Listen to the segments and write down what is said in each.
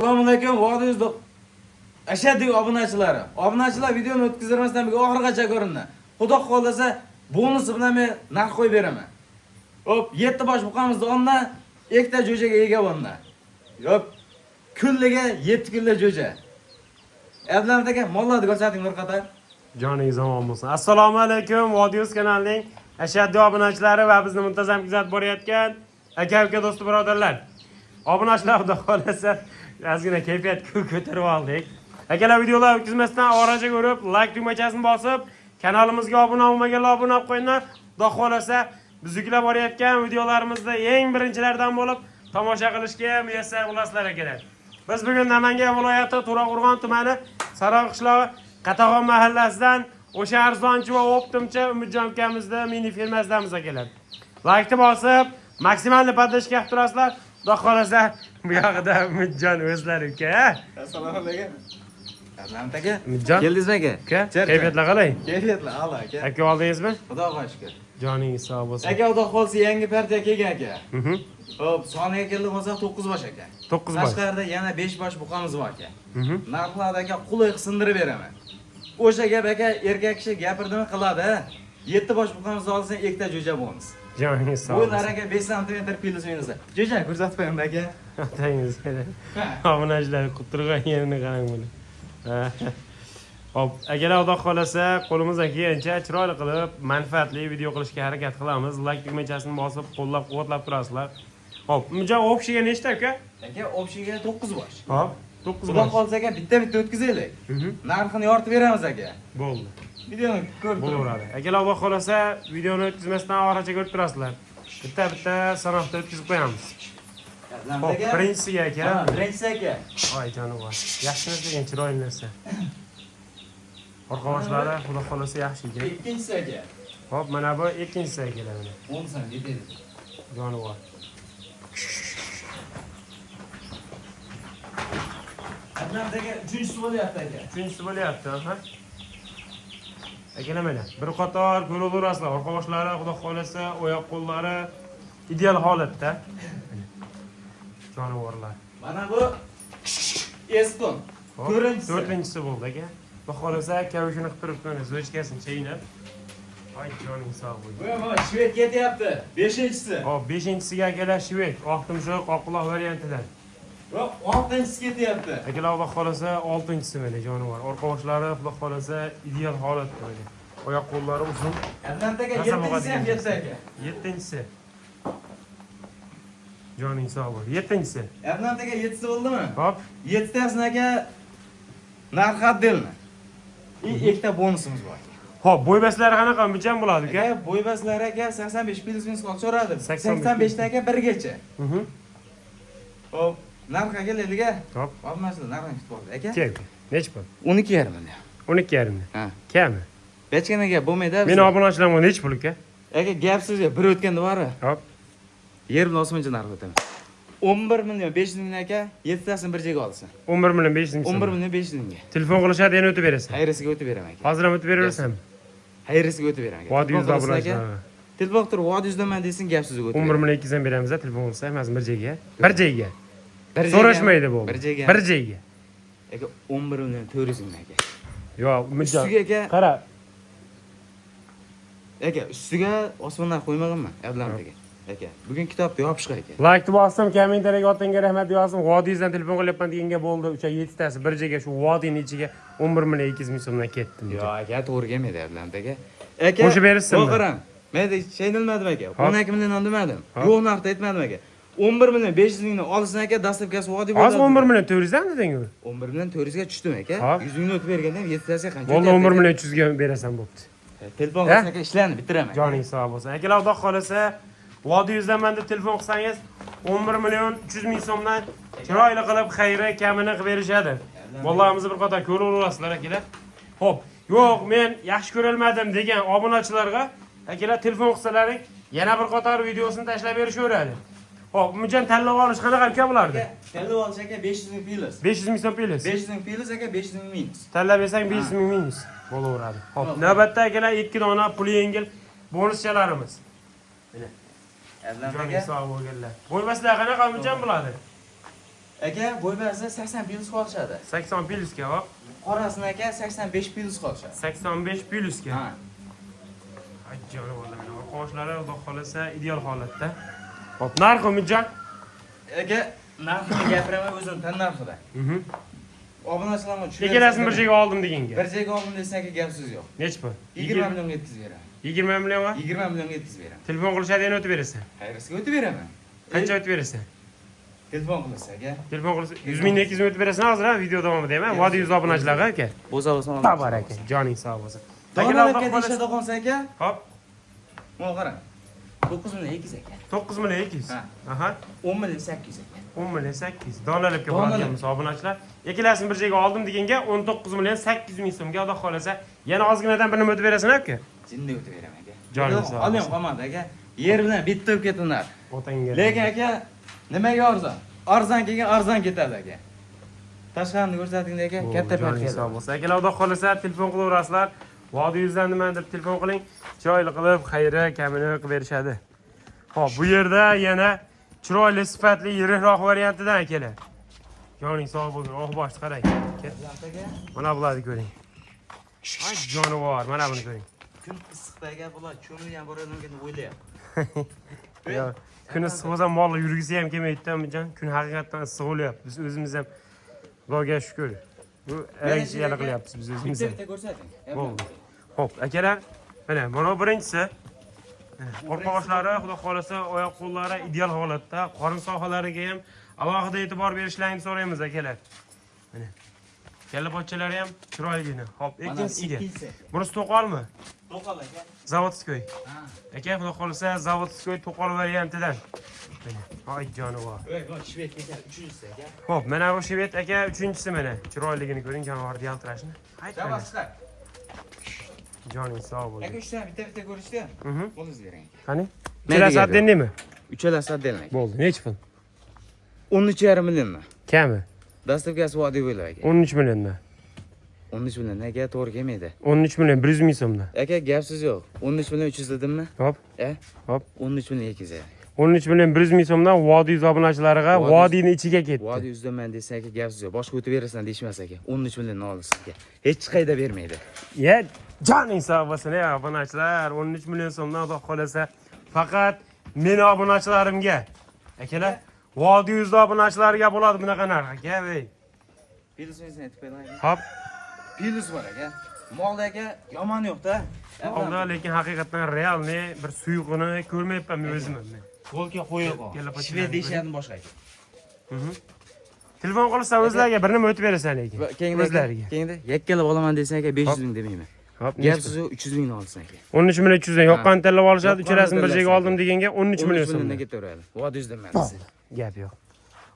Assalomu alaykum, Vodiy ashaddiy obunachilari. Obunachilar, videoni o'tkazdirmasdan bugun oxirigacha ko'ringlar. Xudo xohlasa, bonusi bilan men narx qo'yib beraman. Hop, 7 bosh buqamizni onna, ikkita jo'jaga ega bo'ldi. Hop, kunliga 7 kunlik jo'ja. Abdulaziz aka, mollarni ko'rsating bir qator. Joningiz omon bo'lsin. Assalomu alaykum, Vodiy kanalining ashaddiy obunachilari va bizni muntazam kuzatib borayotgan aka uka do'st birodarlar. Obunachilar, xudo xohlasa, ozgina kayfiyat ko'tarib oldik. Akalar, videolar o'tkazmasdan oracha ko'rib, like tugmachasini bosib, kanalimizga obuna bo'lmaganlar obuna bo'lib qo'yinglar. Xudo xohlasa, biz yuklab borayotgan videolarimizda eng birinchilardan bo'lib tomosha qilishga muyassar bo'lasizlar, akalar. Biz bugun Namangan viloyati To'raqo'rg'on tumani Saroy qishlog'i Qatag'on mahallasidan o'sha arzonchi va оптом chi Umidjon ukamizni mini firmasidamiz, akalar. Laykni bosib, maksimalni поддержка qilib turasizlar. Xudo xohlasa, bu yog'ida Umidjon o'zlari, uka. Assalomu alaykum. Abdulaziz aka. Umidjon. Keldingizmi, aka? Uka, kayfiyatlar qalay? Kayfiyatlar a'lo, aka. Aka, oldingizmi? Xudoga shukr. Joningiz sog' bo'lsin. Aka, xudo xohlasa, yangi partiya kelgan, aka. Hop, soniga keldik bo'lsa 9 bosh, aka. 9 bosh. Tashqarida yana 5 bosh buqamiz bor, aka. Narxlarda, aka, qulay sindirib beraman. O'sha gap, aka, erkak kishi gapirdimi qiladi. 7 bosh buqamizni olsang, ikkita jo'ja bonus. Joningiz sog' Bo'ylari, bo'lsin. aka, 5 sm плюс минус. Jo'ja ko'rsatib qo'ying, aka. Otangiz. Obunachilar, turgan yerini qarang buni. Hop, akalar, xudo xohlasa, qo'limizdan kelgancha chiroyli qilib, manfaatli video qilishga harakat qilamiz. Like tugmachasini bosib, qo'llab-quvvatlab turasizlar. Hop, Umidjon, общий ga nechta, aka? Aka, общий ga 9 bosh. Hop, 9 Xudo bosh. xohlasa, aka, bitta-bitta o'tkazaylik. Narxini yoritib beramiz, aka. Bo'ldi. Videoni ko'rib turing. Bo'laveradi. Akalar, xudo xohlasa, videoni o'tkazmasdan oxirigacha ko'rib turasizlar. Bitta-bitta sanoqda o'tkazib qo'yamiz. Hop, Aka. birinchisiga, aka. Ha, birinchisi, aka. Voy, jonivor. Yaxshi narsa ekan, chiroyli narsa. Orqa boshlari, xudo xohlasa, yaxshi ekan. Ikkinchisi, aka. Hop, mana bu ikkinchisi, akalar, mana. 10 so'm yetadi. Jonivor. Adnan aka, uchinchisi bo'lyapti, aka. Uchinchisi bo'lyapti, ha? Akalar, mana bir qator ko'raverasizlar. Orqa boshlari, xudo xohlasa, oyoq qo'llari ideal holatda. Jonivorlar. Mana bu Eston. Hop, To'rtinchisi. To'rtinchisi bo'ldi, aka. Xudo xohlasa, kavushini qilib turibdi, mana звёздочка sini chaynab. Voy, joning sog' bo'lsin. Bu mana shved ketyapti. Beshinchisi. Hop, beshinchisiga, akalar, shved, oq tumshuq, oq quloq variantidan. Va oltinchisi ketyapti. Akalar, xudo xohlasa, oltinchisi, mana jonivor. Orqa boshlari, xudo xohlasa, ideal holatda, mana. Oyoq qo'llari uzun. Adnan aka, Qasam yettinchisi ham o'qadigan. ketdi, aka. Yettinchisi. Joning sog' bo'l. Yettinchisi. Adnan aka, yettisi bo'ldimi? Hop. Yettitasini, aka, narxi отдельно. И ikkita bonusimiz bor. Hop, bo'ybaslari qanaqa, Umidjon, bo'ladi, uka? Aka, bo'ybaslari, aka, 85 плюс минус so'radi. 85. 85 ta, aka, birgacha. Hop, narx, aka, leliga. Hop. Olmaslar, narxini kutib oldi, aka. Kel. Nechi pul? 12,5 million. 12,5 ming. Ha. Kami? Bechkana gap bo'lmaydi. Meni obunachilarimga nechi pul, uka? Aka, gapsiz yo'q, bir o'tganda bor. Hop. Yer bilan osmoncha narx o'taman. 11 million 500 ming, aka, yettitasini bir joyga olsin. 11 million 500 ming. 11 million 500 mingga. Telefon qilishadi, yana o'tib berasan. Xayrisiga o'tib beraman, aka. Hozir ham o'tib beraversanmi? Xayrisiga o'tib beraman, aka. Vodiy Telefon yuzda qilsin, aka. obunachilar. Telefon qilib turib, Vodiy yuzdaman desin, gap so'ziga o'tib 11 beraman. million 200 ham beramiz, telefon qilsa, hammasi bir joyga. Bir joyga. Bir joyga. So'rashmaydi bo'ldi. Bir joyga. Bir joyga. Aka, 11 million 400 ming, aka. Yo'q, Umidjon. Ustiga, aka, Qara, aka, ustiga osmondan qo'ymaganman, Abdullahi aka. Aka, bugun kitobni yopishiq, aka. Laykni bosdim, kommentariyaga otangga rahmat yozdim. Vodiydan telefon qilyapman deganga bo'ldi. O'sha yettitasi bir joyga, shu vodiyning ichiga 11 million 200 ming so'mdan ketdim. Yo'q, aka, to'g'ri kelmaydi, Abdullahi aka. Aka, Qo'shib berishsinmi? Qarang. Men chaynalmadim, aka. Hop. 12 million demadim. Hop. Yo'q narxda aytmadim, aka. 11 million 500 mingni olsin, aka, доставка si vodiy bo'ladi. Hozir 11 million 400 dan deding-ku. 11 million 400 ga tushdim, aka. Hop. 100 mingni o'tib berganda ham yettitasiga qancha Bo'ldi, o'tyapti, 11 aka? million 300 ga berasan, bo'pti. Telefon Ha? qilsin, aka, ishlarni bitiraman. Joning sog' bo'lsin. Akalar, xudo xohlasa, Vodiy yuzdan deb telefon qilsangiz, 11 million 300 ming so'mdan chiroyli qilib xayri kamini qilib berishadi. Mollarimizni bir qator ko'raverasizlar, akalar. Xo'p, yo'q, men yaxshi ko'rolmadim degan obunachilarga, akalar, telefon qilsalaring, yana bir qator videosini tashlab berishaveradi. Xo'p, Umidjon, tanlab olish qanaqa, uka, bularni? Aka, tanlab olish, aka, 500 ming плюс. 500 ming so'm плюс. 500 ming плюс, aka, 500 ming minus. Tanlab bersang, 500 ming minus bo'laveradi. Xo'p, Xo'p. navbatda, akalar, ikki dona puli yengil bonuschalarimiz. Mana. Adnan Joning aka. sog' bo'lganlar. Bo'ymaslar qanaqa, Umidjon, bo'ladi? Aka, bo'ybasi 80 plyus qolishadi. 80 plyusga, hop. Qorasini aka 85 plyus qolishadi. 85 plyusga. Ha. Ay jonivorlar, mana orqa xudo xolasa ideal holatda. Hop, narxi Umidjon? Aka, narxini gapiraman o'zim tan narxida. Obunachilarga tushunarsiz. Ikkalasini bir joyga oldim deganga. Bir joyga oldim desang aka gap so'z yo'q. Nechi pul? 20 millionga yetkazib beraman. 20 millionga? 20 millionga yetkazib beraman. Telefon qilishadi, yana o'tib berasan. Xayrisiga o'tib beraman. Qancha o'tib berasan? Telefon qilsa aka. Telefon qilsa 100 mingdan 200 ming o'tib berasan hozir ha, video davomida ham. Vodiy yuz obunachilarga aka. Bo'lsa bo'lsa. Tabar aka, joning sog' bo'lsin. Akalar Akalar, xudo deyishadi qolsa aka. Hop, Mana qarang. 9 million 200 aka. 9 million 200. Ha. Aha. 10 million 800 aka. 10 million 800. Donalabga Donalab. borganmiz obunachilar. Ikkalasini bir joyga oldim deganga 19 million 800 ming so'mga xudo xolasa yana ozginadan bir nima o'tib berasan aka. Jinni o'tib beraman aka. Joning sog' Olim bo'lsin. qolmadi aka. Yer bilan bitta bo'lib ketdilar. Otangga. Lekin aka nimaga arzon? Arzon kelgan arzon ketadi aka. Tashqarini ko'rsatingda aka, katta Joning park. sog' bo'lsin. Akalar xudo xolasa telefon qilaverasizlar. Vodiy yuzdan nima deb telefon qiling. Chiroyli qilib, xayri kamini qilib berishadi. Xo'p, bu yerda yana chiroyli, sifatli, yirikroq variantidan akalar. Joning sog' bo'lsin. Oq boshni qarang. Aka, Aka, mana bularni ko'ring. Ay jonivor, mana buni ko'ring. kun issiqda aka bular cho'milgan boradigan deb o'ylayapti. Yo, kun issiq bo'lsa mol yurgisi ham kelmaydi-da, Umidjon. Kun haqiqatdan issiq bo'lyapti. Biz o'zimiz ham Xudoga shukur. Bu yana qilyapmiz biz o'zimiz Bitta ham. bitta ko'rsating. Bo'ldi. Xo'p, akalar, mana mana birinchisi. Mana orqa boshlari, xudo xolasa, oyoq qo'llari ideal holatda, qorin sohalariga ham alohida e'tibor berishlaringni so'raymiz akalar. Mana. Kalla pochalari ham chiroyligina. Xo'p, ikkinchisiga. Ikkinchisi. Bunisi to'qolmi? To'qol aka. Zavodskoy. Ha. Aka, xudo xolasa, zavodskoy to'qol variantidan. Mana, voy jonivor. Voy, voy, shved aka, uchinchisi aka. Xo'p, mana bu shved aka uchinchisi mana. Chiroyligini ko'ring, jonivorni yaltirashini. Hayt, mana. Javobsiz. Joning sog' Aka, bo'lsin. uchtani bitta bitta ko'rishdi. Qo'lingizni bering. Qani? Mayli Uchalasi gap yo'q. отдельныйmi? Uchalasi отдельно. Bo'ldi. Nechi pul? 13,5 milliondan. Kami? Dastlabkisi vodiy bo'ylab aka. 13 milliondan. 13 million aka to'g'ri kelmaydi. 13 million 100 ming so'mdan. Aka gap so'z yo'q. 13 million 300 dedimmi? Hop. E? Hop. 13 million 200. 13 million 100 ming so'mdan vodiy obunachilariga vodiyni ichiga ketdi. Vodiy uzdaman desa aka gap so'z yo'q. Boshqa o'tib berasan deyishmas aka. 13 million olsin aka. Hech qayda bermaydi. Ya, joning sog' bo'lsin ey obunachilar. 13 million so'mdan xudo xolasa faqat meni obunachilarimga. Akalar, vodiy yuzda obunachilariga bo'ladi bunaqa narx aka, ey. Plyusini aytib qo'ying aka. Hop. Plyus bor aka. Molda aka yomon yo'q-da. Oldi, lekin haqiqatdan realni bir suyuqini ko'rmayapman men o'zim ham. Golga qo'yiq. Kalla pochchalarni Shved deyishadi boshqa aka. Telefon qilsa o'zlariga bir nima o'tib berasan lekin. Keyinda O'zlariga. Keyinda yakkalab olaman desang aka 500 ming demayman. Hop, Gap so'zi 300 mingni olsin aka. 13 million 300 dan yoqqan tanlab olishadi, Yoqqanini uchalasini bir joyga tanlasin oldim aka. deganga 13 million 13 milliondan so'm. ketaveradi. Vodiy uzdaman desa. Gap yo'q.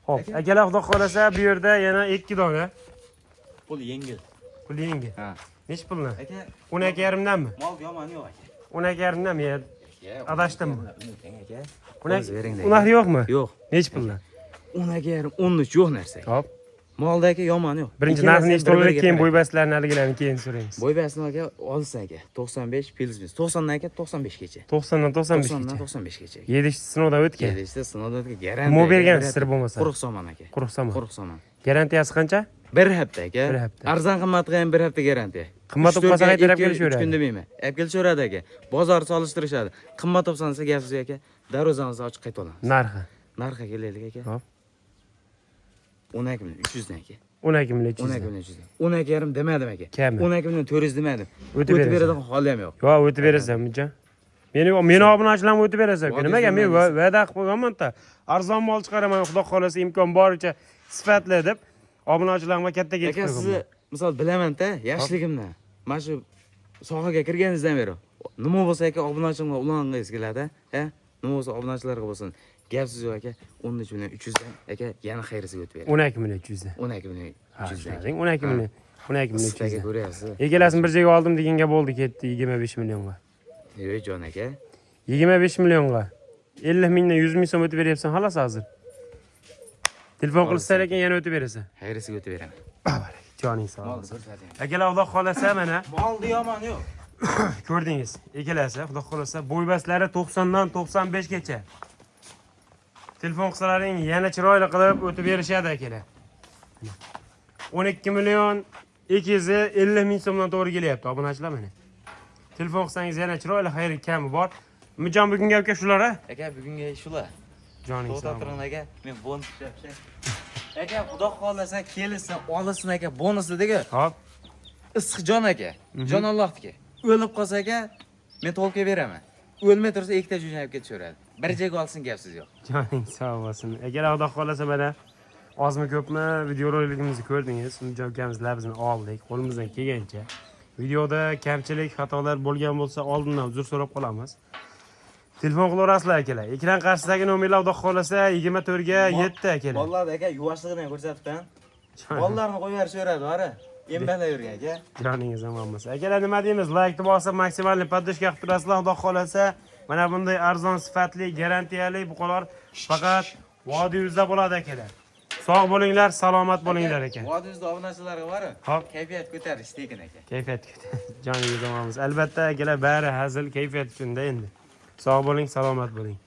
Xo'p, akalar xudo xolasa bu yerda yana 2 dona Pul yengil. pul yengil. Ha. Nechi puldan? Aka, 12,5 danmi? mol yomon yo'q aka. 12,5 danmi? Ya, Adashdimmi? Unuting aka. 12 Bering unaqa yo'qmi? Yo'q. Nechi puldan? 12,5 13 yo'q narsa. Hop. Molda aka yomon yo'q. Birinchi Ikkalasini narxini eshitib olaylik, bir-biriga keyin qarang. bo'ybaslarni haligilarni keyin so'raymiz. Bo'ybasini aka olsa aka 95 plyus minus. 90 dan aka 95 gacha. 90 dan 95 90 dan gacha. 95 gacha. Yedish sinovdan o'tgan. Kelishda sinovdan o'tgan garantiya. Nima bergan aka, sir bo'lmasa? Quruq somon aka. Quruq somon. Quruq somon. Garantiyasi qancha? Bir hafta aka. Bir hafta. Arzon qimmatga ham bir hafta garantiya. Qimmat Uch, bo'lib qolsa to'rt qaytarib ikki, kelishaveradi. uch kun demayman. Olib kelishaveradi aka. Bozor solishtirishadi. Qimmat topsan desa gap so'z aka. Darvozamizni ochiq qaytib olamiz. Narxi. Narxi kelaylik aka. Hop. 12 million 300 dan aka. 12 million 12 300. million 300 dan. 12,5 demadim aka. Kami. 12 million 400 demadim. O'tib O'tib berasan. beradigan holi ham yo'q. Yo, o'tib berasan, Umidjon. Meni obunachilarim o'tib berasan. Vodiy Nimaga men uzdan va'da qilib qo'yganman-da. Arzon mol chiqaraman, xudo xolasa imkon boricha sifatli deb obunachilarimga katta ketib Aka sizni qo'yganman. misol bilaman-da, yoshligimdan. Mana shu sohaga kirganingizdan beri nima bo'lsa aka obunachilarga ulangingiz keladi, ha? Nima bo'lsa obunachilarga bo'lsin. Gap so'z yo'q aka, 13 million 300 dan aka yana xayrisiga o'tib beradi. 12 million 300 dan. 12 million Ha, 300 dan. tushunding? 12 million. 12 million Issiq aka 300 dan. ko'ryapsiz. Ikkalasini bir joyga oldim deganga bo'ldi, ketdi 25 millionga. Yo'q jon aka. 25 millionga. 50 mingdan 100 ming so'm o'tib beryapsan xolos hozir. Telefon qilsa lekin yana o'tib berasan. Xayrisiga o'tib beraman. Joning sog' Molni bo'lsin. ko'rsating. Akalar xudo xolasa mana Molni yomon yo'q. ko'rdingiz. Ikkalasi xudo xolasa bo'ybaslari 90 dan 95 gacha. Telefon qilsalaring yana chiroyli qilib o'tib berishadi akalar. 12 million 250 ming so'mdan to'g'ri kelyapti obunachilar mana. Telefon qilsangiz yana chiroyli xayr kami bor. Umidjon, bugungi aka shular a? Aka, bugungi shular. Joning To'xtab sog'. turing aka, men bonus tushyapti. Aka, xudo xohlasa kelsin, olsin aka, bonusni degi. Hop. Issiq jon aka. Jon Allohniki. O'lib qolsa aka, men to'lka beraman. O'lmay tursa ikkita jo'jani olib ketishaveradi. Bir joyga olsin, gapsiz yo'q. Joning sog' bo'lsin. Agar Xudo xohlasa mana ozmi ko'pmi videorolikimizni ko'rdingiz. Umidjon ukamiz labzini oldik qo'limizdan kelgancha. Videoda kamchilik, xatolar bo'lgan bo'lsa oldindan uzr so'rab qolamiz. Telefon qilaverasizlar akalar. Ekran qarshisidagi nomerlar Xudo xohlasa 24 ga 7 akalar. Bolalar aka yuvoshligini ham ko'rsatibdan. Bolalarni qo'yib yuborishaveradi, bari. Embalab yurgan aka. Joningiz omon bo'lsin. Akalar, nima deymiz? Laykni bosib, maksimalni поддержка qilib turasizlar. Xudo xohlasa mana bunday arzon, sifatli, garantiyali buqalar faqat Vodiy Yuzda bo'ladi akalar. Sog' bo'linglar, salomat bo'linglar aka. Vodiy Yuzda obunachilarga bari. Hop. Kayfiyat ko'tarish tekin aka. Kayfiyat joningiz omon bo'lsin. Albatta akalar, bari hazil, kayfiyat uchun-da endi. Sog' bo'ling, salomat bo'ling.